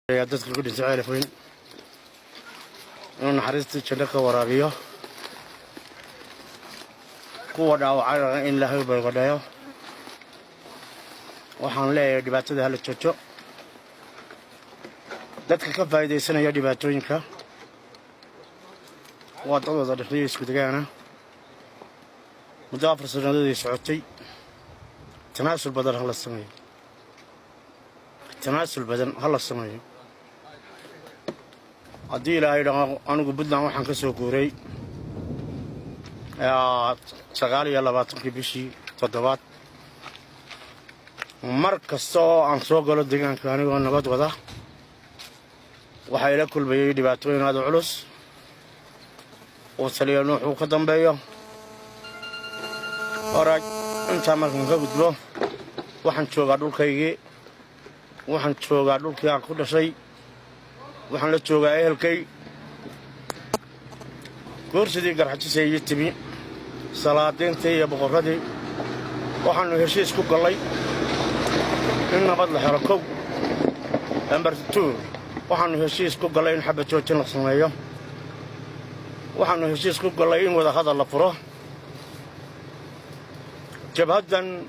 Dadka ku dhintay Ceelaf Weyn inuu naxariistii janno ka waraabiyo, kuwa dhaawacayna in Ilaahay u baygadhayo. Waxaan leeyahay, dhibaatada hala joojo. Dadka ka faa'iidaysanaya dhibaatooyinka waa dad wada dhexdiyo isku degaana. Muddo 4 sannadood ay socotay. Tanaasul badan hala sameeyo, tanaasul badan ha la sameeyo. Haddii Ilaahay dhaho, anigu Puntland waxaan ka soo guuray 29-kii bishii toddobaad. Mar kasta oo aan soo galo deegaanka anigoo nabad wada, waxaa ila kulmayay dhibaatooyin aada u culus oo taliya Nuux uu ka dambeeyo. Hore intaa markaan ka gudbo, waxaan joogaa dhulkaygii, waxaan joogaa dhulkii aan ku dhashay, waxaan la joogaa ehelkay. Goorsidii Garxajisay ii timi, salaadiintii iyo boqorradii, waxaannu heshiis ku gallay in nabad la helo, kow. Number two, waxaannu heshiis ku gallay in xabad joojin la sameeyo. Waxaannu heshiis ku gallay in wada hadal la furo. Jabhaddan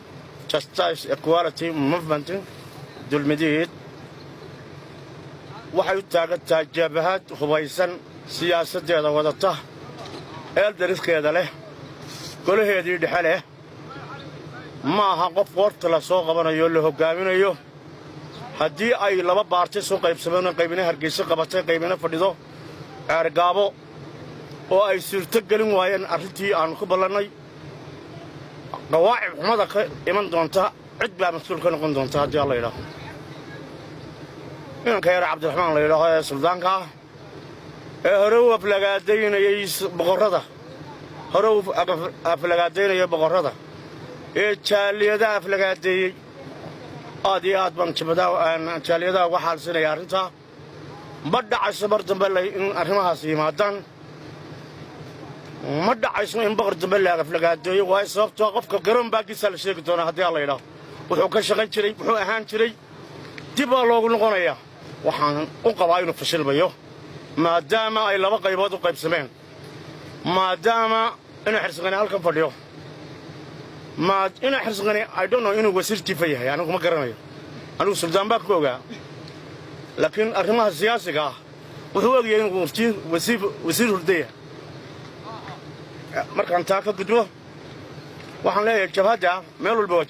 Justice Equality Movement Dulmidiid waxay u taagan tahay jabhad hubaysan, siyaasaddeeda wadata, elderskeeda leh, golaheedii dhexe leh. Ma aha qof qoorta la soo qabanayo, la hoggaaminayo. Haddii ay laba party soo qaybsameen, qaybina Hargeyso qabatay, qaybina fadhido Ceergaabo, oo ay suurto gelin waayeen arrintii aannu ku ballannay, qawaacib xumada ka iman doonta cid baa mas-uul ka noqon doonta haddii Alla yidhaaho. Inanka yar Cabdiraxmaan la yidhaaho ee suldaanka ah ee hore u aflagaadaynayay boqorrada, hore u aflagaadaynaya boqorrada, ee jaaliyadaha aflagaadeeyey, aad iyo aad baan jaaliyadaha uga xaalsinaya arrintaa. Ma dhacayso mar dambe in arrimahaas yimaadaan. Ma dhacayso in boqor dambe la aflagaadeeyo, waayo sababtoo qofka garoon baagiisaa la sheegi doonaa haddii Alla yidhaaho. Wuxuu ka shaqayn jiray, muxuu ahaan jiray, dib baa loogu noqonayaa. Waxaan u qabaa inuu fashilmayo, maadaama ay laba qaybood u qaybsameen, maadaama inuu Xirsiqani halkan fadhiyo. Ina Xirsiqani, I don't know inuu wasiir jiifa yahay, anigu ma garanayo. Anigu suldaan baa ku ogaa, laakiin arrimaha siyaasiga ah wuxuu ogyahay inuu wasiir hurdaya. Markaan taa ka gudbo, waxaan leeyahay jabhadda meel walba waa